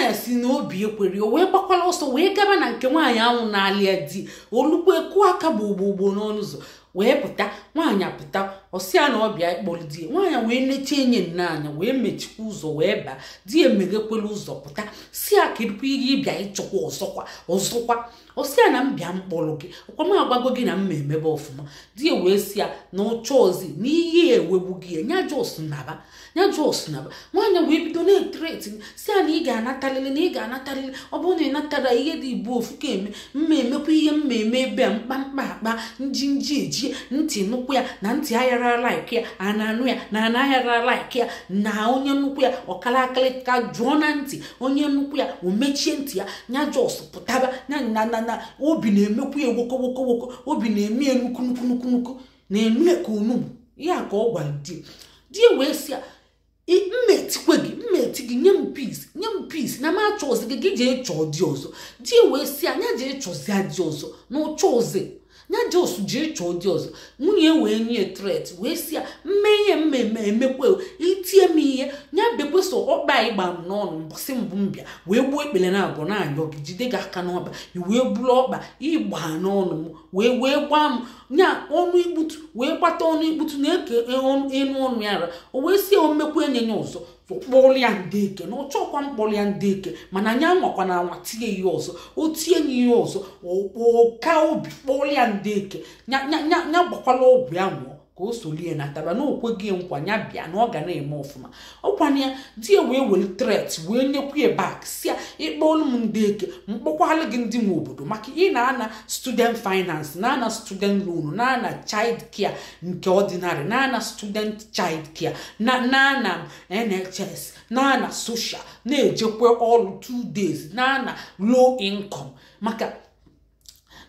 Nwaanyị si na obi ekwere, o wee gbakwala ọsọ wee gaba na nke nwaanyị ahụ na-alịa di. Olukwu kụọ aka gbogbogbo n'ọnụ ụzọ wee pụta. Nwaanyị apụta, ọsị ya na ọbịa ịkpọrọ di ya. Nwaanyị wee neche enye nne anya, wee mechikwa ụzọ wee baa. Di ya emeghekwela ụzọ pụta, si ya kedụkwa ihe ịbịa ịchọkwa ọzọkwa ọzọkwa? Ọsị ya na m bịa mkpọrọ gị, ọkwa m agwago gị na m ma emebe ọfụma. Di ya wee si ya na ụchọ ozi na ihe ya ewegbu gị ya, nya just naba, nya just naba. Nwaanyị wee bido na-ethreaten, si ya na ị ga-anatalịrị, na ị ga-anatalịrị. Ọ bụrụ na ị natara, ihe dị ibu ofu ka eme mma, emekwa ihe mma eme ebe a, mkpamkpa akpa njinji ejie ntị nụkwu ya na ntị aghara like ya a na-anụ ya na ana aghara like ya na onye nnukwu ya ọkara akịrịka jụọ na ntị onye nnukwu ya, o mechie ntị ya, nya just pụtaba na na na na obi na-emekwu ya woko woko woko, obi na-eme ya nnukwu nnukwu nnukwu nnukwu na-enu ya ka onugbu ya ka ọ gwara di. Di ya wee sị ya, mma etikwe gị, mma eti gị, nye m peace, nye m peace, na m achọzi gị, gị jee chọọ di ọzọ. Di ya wee sị ya nya jee chọzie di ọzọ na ụchọ ozi, nya just jee chọọ di ọzọ. Nwunye wee nye threat, wee sị ya mme ihe mmemme emekwe itie m ihe nya bekweso ọkpa ịgba m n'ọnụ mbọsị mbụ m bịa wee gbuo ekpere na abụọ na-ayọ gị, jide gị aka n'ọba i wee buru ọkpa ịgba n'ọnụ m wee gbaa m nya ọnụ ikputu, wee gbata ọnụ ikputu na-eke enu ọnụ ya ra. O wee sị ya o mmekwa enye ya ọzọ, kpọrọ ya ndị eke na ọchọkwa mkpọrọ ya ndị eke, mana anya nwakwa na anwa tie ihe ọzọ, o tie ya ihe ọzọ, ka obi kpọrọ ya ndị eke, nya gbakwala ọgwụ ya nwụọ ka o solie na taba na okweghị nkwa ya bịa na ọ ga na-eme ọfụma. Ọkwana ya di ya wee were threat wee nyekwu ya back, si ya ịkpọọlụ m ndị eke, mkpọkwalụ gị ndị nwe obodo, maka ị na-ana student finance, na-ana student loan, na-ana child care nke ordinary, na-ana student child care, na-ana NHS, na-ana social, na-ejekwe ọrụ 2 days, na-ana low income, maka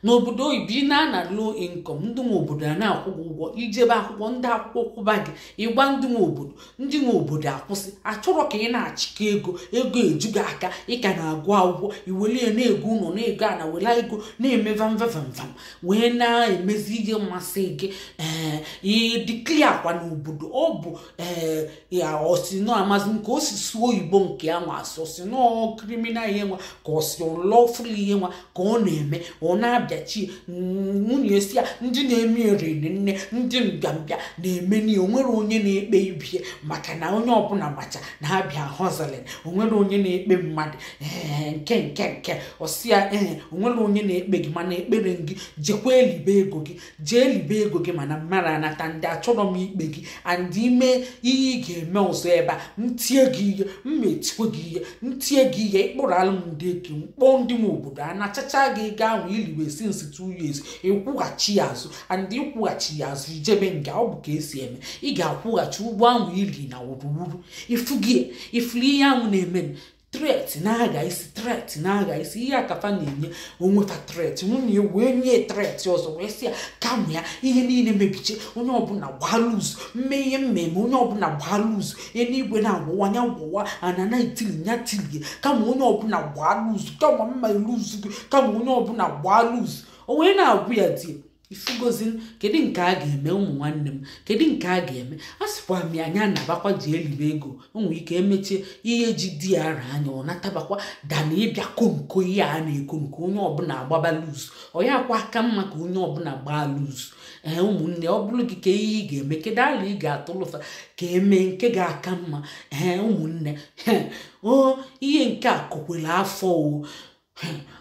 n'obodo oyibo ị na-ana low income, ndị nwe obodo a na-akwụ gị ụgwọ ijebe akwụkwọ, ndị akwụkwọ kwụba gị, ịgwa ndị nwe obodo, ndị nwe obodo akwụsị. Achọrọ ka ị na-achịkọ ego, ego eju gị aka, ị ka na-agụ akwụkwọ, iwelie na-ego ụlọ na-ego ana, were ego na-eme vamvamvam wee na-emezi ihe mmasị gị. Ee, ịdịklia kwa n'obodo ọ bụ ee ya osino amazi nke o si suo oyibo nke ya nwa asị osino criminal ihe nwa ka ọ si unlawful ihe nwa ka ọ na-eme. Ọ na-abịachi nwunye si ya ndị na-eme eriri nne, ndị mbịambịa na-eme n'ihe, onwere onye na-ekpe ibie, maka na onye ọbụla macha na-abịa hustling, onwere onye na-ekpe mmadụ. Ee, nke ọsị ya, ee, onwere onye na-ekpe gị, mana ekpere gị jekwa elibe ego gị, jee libe ego gị, mana mmadụ anata ndị achọrọ m ikpe gị and ime ihe ị ga-eme ọzọ ebe a, ntie gị ihe mma, etikwe gị ihe, ntie gị ihe, ịkpụrụ alụ m ndị eke, mkpọ ndị nwe obodo anachacha gị ego ahụ iliwe since 2 years, ịkwụghachi ya azụ and ịkwụghachi ya azụ ijebe nga. Ọ bụ ka esi eme, ị ga-akwụghachi ụgwọ ahụ ili na wuruwuru ifugie ifuru ihe ahụ na-eme. Threat na-agha isi, threat na-agha isi, ihe akafa na-enye onweta threat. Nwunye wee nye threat ọzọ, wee sị ya kamụ ya ihe niile mebiche, onye ọbụla gbaa loose, mme ihe mmemme, onye ọbụla gbaa loose, eluigwe na-agbụwa nya gbụwa, anana etili nya tilie, kama onye ọbụla gbaa loose, kama mma loose gị, kama onye ọbụla gbaa loose. O wee na-agwụ ya di ifugozi. Kedu nke a ga-eme, ụmụ nwanne m? Kedu nke a ga-eme? A sịkwa m ya anya nabakwa ji elibe ego, o nwere ike emechie ihe ji di ya ara anya, ọ natabakwa dana ịbịa konko ihe a na-eko nke onye ọbụla agbaba loose, ọ ya akwa aka mma ka onye ọbụla gbaa loose. Ee, ụmụnne, ọ bụrụ gị ka ihe ị ga-eme, kedu ala ị ga-atụlụfa ka emee nke ga-aka mma? Ee, ụmụnne, o ihe nke a kokwere afọ o.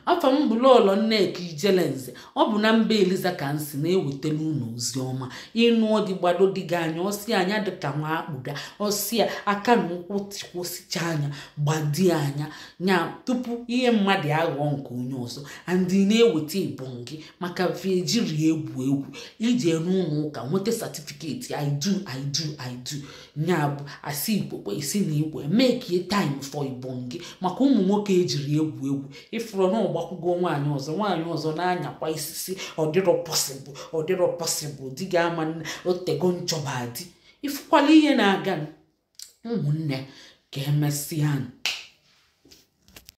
Afọ m bụ Lọlọ Nneka Ijelenze. Ọ bụ na mba Eliza ka m si na-ewetara unu ozi ọma. Ịnụọ dị, gbado dị gị anya, ọsị anya dịka nwa akpụda ọsị aka na ụkwụ kwụsịcha anya, gbadi anya nya tupu ihe mmadụ aghọọ nke onye ọzọ andị na-eweta ibom gị, maka ejiri egwu egwu ije n'ụlọ ụka nweta certificate "I do, I do, I do", nya bụ asị ikwekwe isi na ikwe. Make time for ibom gị, maka ụmụ nwoke ejiri egwu egwu. Ifuru na ọgbakwugo nwaanyị ọzọ, nwaanyị ọzọ na-anyakwa isisi, ọdịrọ possible, ọdịrọ possible. Di ga-ama otego nchọba di ifukwala ihe na-aga. Ụmụnne, ka emesịa.